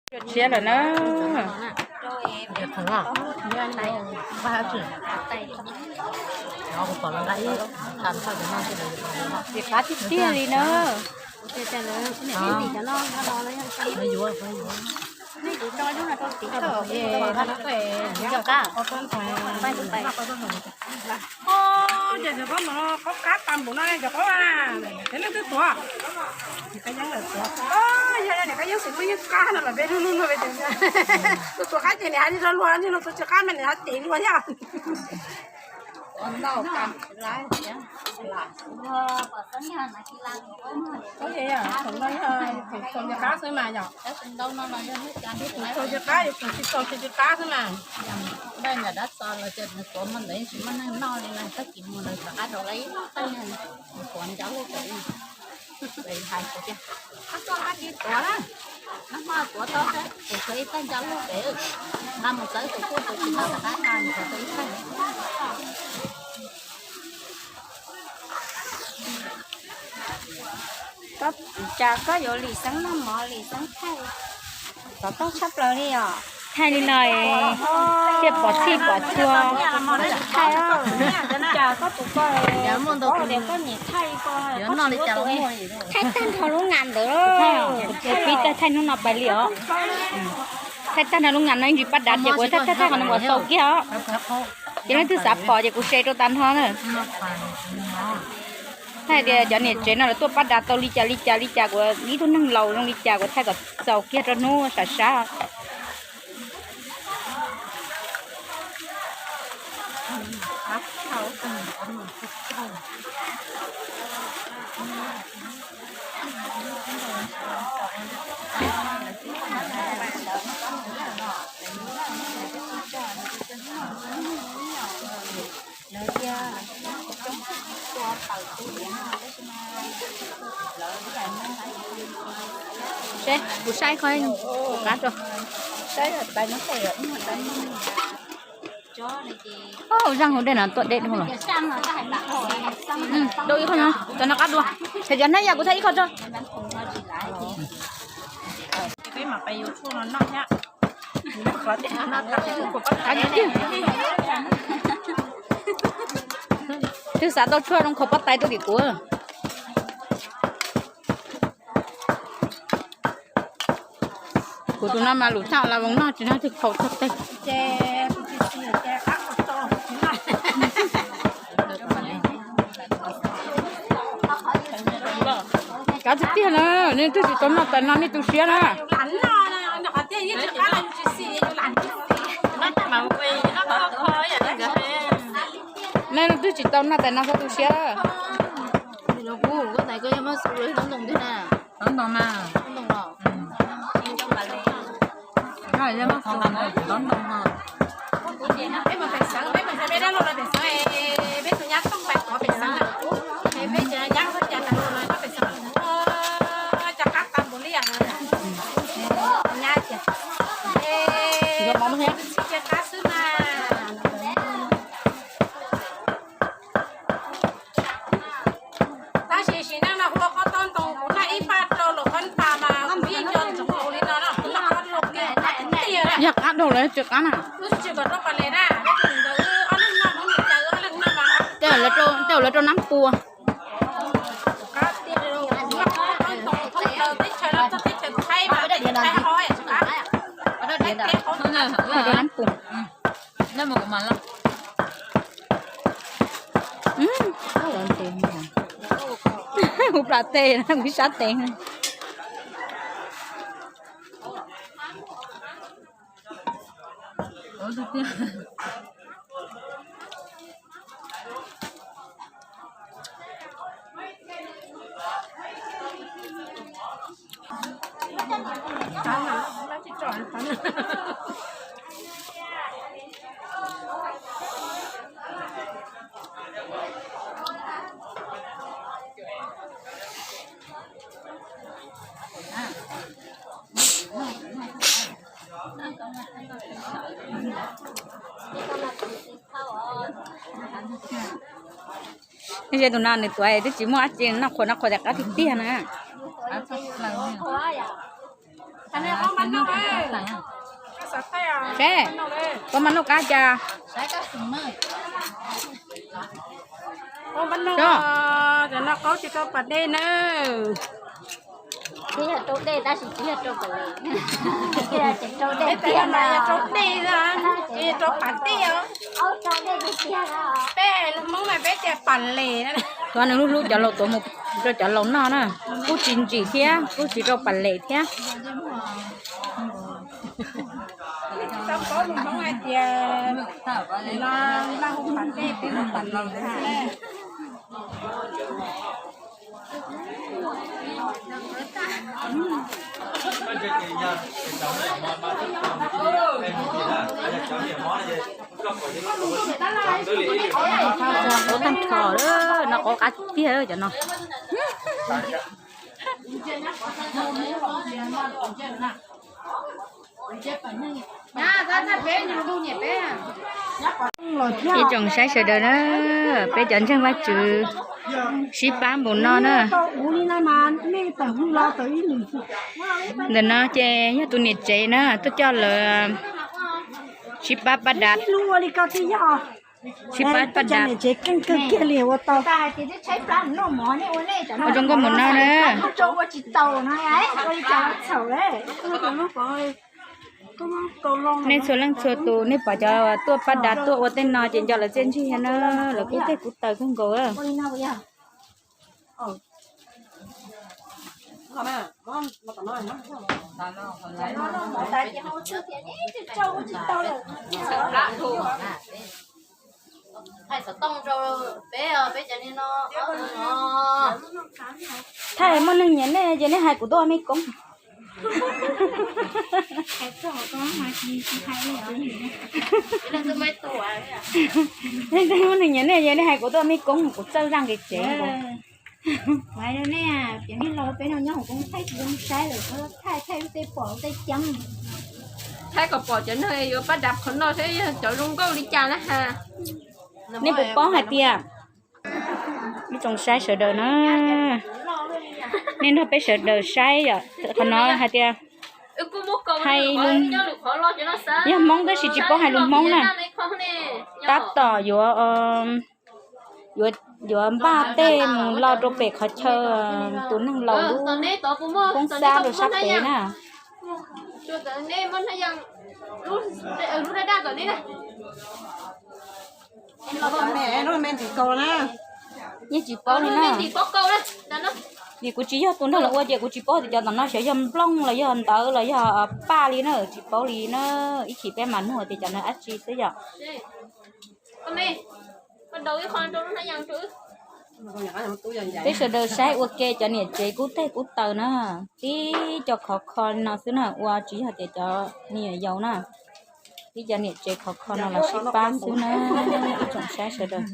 Siab lawm na. Qab tiag tiag li na. Ces qaub qab tas npaum no ces qaub, ces leej twg tuav? Niam Qab Yeeb lawm tuav. Yog niam Qab Yeeb xwb muaj yeej qab no los peb lub lub luag, tuav qab ces niam hais li luag, niam luag tuav tsis qab mas niam hais ces luag thiab. Tsis qab xwb mas yom. Tsis qab, yus tsis tau tsis qab xwb mas. Dab txo los ces nws tuav muaj ntawd tsis muaj neeg noj li na, tag kis mus nws rov qab rau lawv ib teg, nws tuav ncauj lub pem. Hais tias, koj tuaj hab tsis tuav na, nag hmo tuav tau xwb, kuv tuav ib teg ncauj lub pem, nqa mus txawb tus kuj tus tsis noj rov qab no, nws tuav tau ib teg. Koj, cas koj yuav Lis Xeeb noj mov, Lis Xeeb thaij xov tooj tshaj plaws li os. Thaij li no thiaj pom txhij pom txhua. Thaij, cas koj tus ko, tias koj nyiam thaij ko, thaij tag nrho lub nas ntawd. Kuv pib thaij hnub no pais li os. Thaij tag nrho lub nas no ib ntsis paj dav ces kuv thaij thaij thaij qhov no kom xaus kiag os. Ces leej twg xav pom ces kuv share rau tas nrho na. Thaij tias cov niam tsev no lawv tuaj paj dav tau li cas li cas li cas, kuv ib tug neeg laus zoo li cas kuv thaij kom xaus kiag rau hnub sam sab. Seb, kuv saib qhov qab rau. Zaj hauv dej no tuaj deb dhau lawm. Dau ib qho no, cov no qab dua. Ces cov hnab yas kuv thaij ib qho tso. Twb xav tau tshuaj zoo khaus paj tais rau tim kuv. Kuv tus no mas lus thaj la voos noj tsis noj twg khaus txog teg. Kav tiag tiag na, nej twb tsis tau noj tais no nej tu siab na. Nej twb tsis tau noj tais no txhob tu siab. Tab sis sim neej no hu ua qhov tau ntoo kuv noj ib paj rau los qhov npa mas kuv yeej nco ntsoov li no na, kuv noj qhov loo tiag tiag. Yog qab dhau lawm tsis qab na. Tej zaum lawv rau nab pua. Rau nab pua. Kuv plam tes, kuv ib sab tes. Ze tus no nws tuav twb tsis muaj dab tsi, noj qhuav noj qhuav tias qab tiag tiag na. Seb, koj mas noj qab cas? Cov no qaub tsis rau pas dej na. Tsis yog rau dej tab sis tsis yog rau pas dej, rau dej tiag mas yog rau dej, tsis yog rau pas dej os. Peb hais lus Hmoob mas peb tias pas les na. Nws hlub hlub cov laus tuav mus rau cov laus noj na, kuj tsis ntsim thiab kuj tsis rau pas les thiab. Tsis tau paub lus Hmoob hais tias no, no hu pas dej, peb hu pas les na. Qaub tag nrho, no qaub qab tiag cov no. Ib tsoom saib sawv daws na, peb cov ntseeg Vajtswv sib pab npaum no na. Ntawm no ces yog tus niam tsev na, tuaj coj lawv sib pab paj dab, sib pab paj dab. Ua zoo nkauj npaum no na. Nej txhua leej txhua tus, nej pom cov tuaj paj dab tuaj ua tej no ces nco lawv txiaj ntsig na, lawv kub teg kub taw kawg nkaus. Thaij muaj neeg nyiam nej ces nej hais kuv tuaj ua mej koob. Leej twg muaj neeg nyiam nej ces nej hais kuv tuaj ua mej koob, kuv txawj zaj nqi tsev. Thaij kom pom cov neeg yuav paj dab qhov no seb yog cov zoo nkauj li cas na has. Nej puas paub hais tias, ib tsoom saib sawv daws na, nej nrog peb sawv daws saib yom, qhov no hais tias hais lus, yog Hmoob tab sis tsis paub hais lus Hmoob na. Tab tom yuav, yuav npaj tej mus lo rau pem qhov chaw tus neeg laus lub koob xab rau sab pem na. Yeej tsis paub li na. Vim kuv tsis yog tus nrog lawv ua ces kuv tsis paub tias cov tom no xyov yog nplooj los yog ntawv los yog paj li na, tsis paub li na. Ib chim peb mam nug tias cov no dab tsi xwb yom. Peb sawv daws saib ua ke cov niam tsev kub teg kub taw na, tib co khov kho no xwb na, ua tsis yog tias cov me nyuam yaus na, tib co niam tsev khov kho no los sib pab xwb na, ib tsoom saib sawv daws.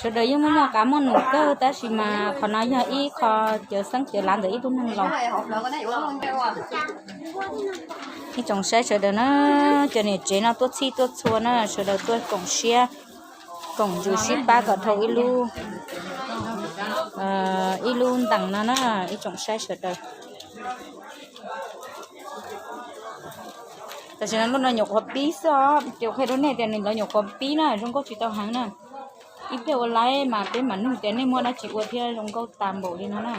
Sawv daws yeej muaj muaj qab muaj num kawg tab sis mas qhov no yog ib qho cawv xeeb cawv lav ntawm ib tug neeg laus. Ib tsoom saib sawv daws na, cov niam tsev no tuaj txhij tuaj txhua na, sawv daws tuaj koom siab koom ntsws sib pab kom dhau ib lub, ib lub ntees no na, ib tsoom saib sawv daws. Tam sim no lub no nyuam qhuav pib xwb os, ces qhia rau nej tias nws lawv nyuam qhuav pib na, zoo nkauj tsis tau heev na. Ib pliag ua laib mas peb mam nug tias nej muaj dab tsi ua thiab zoo nkauj tas npaum li no na.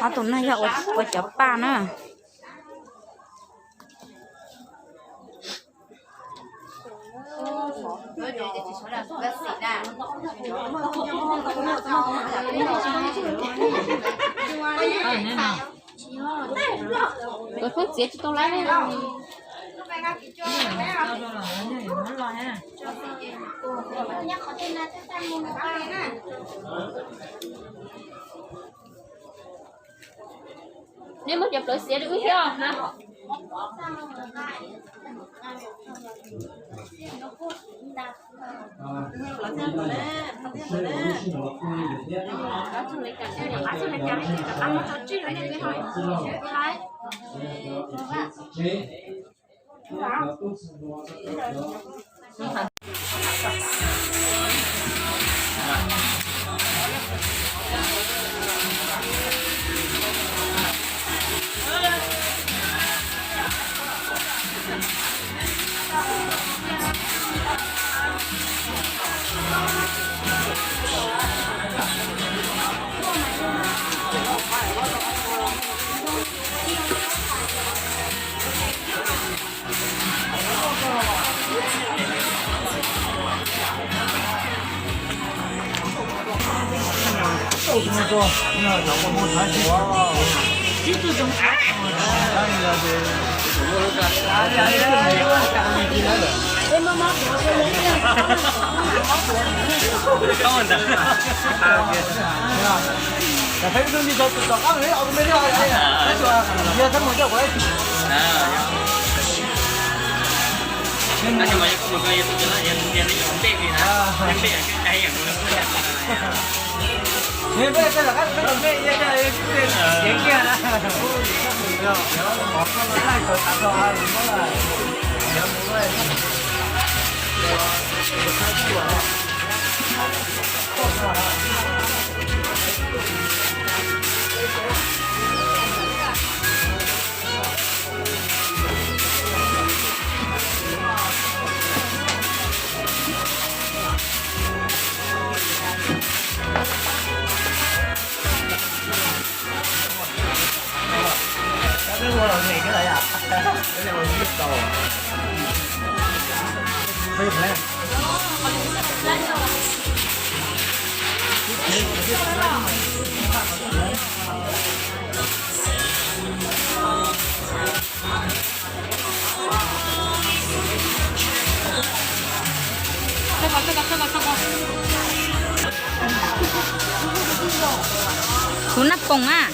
Ob tug no yog ua cov paj na. Txiav tsis tau lawm. Nej muab cov plawv xiav rau wb thiab. Kuv nab poos a.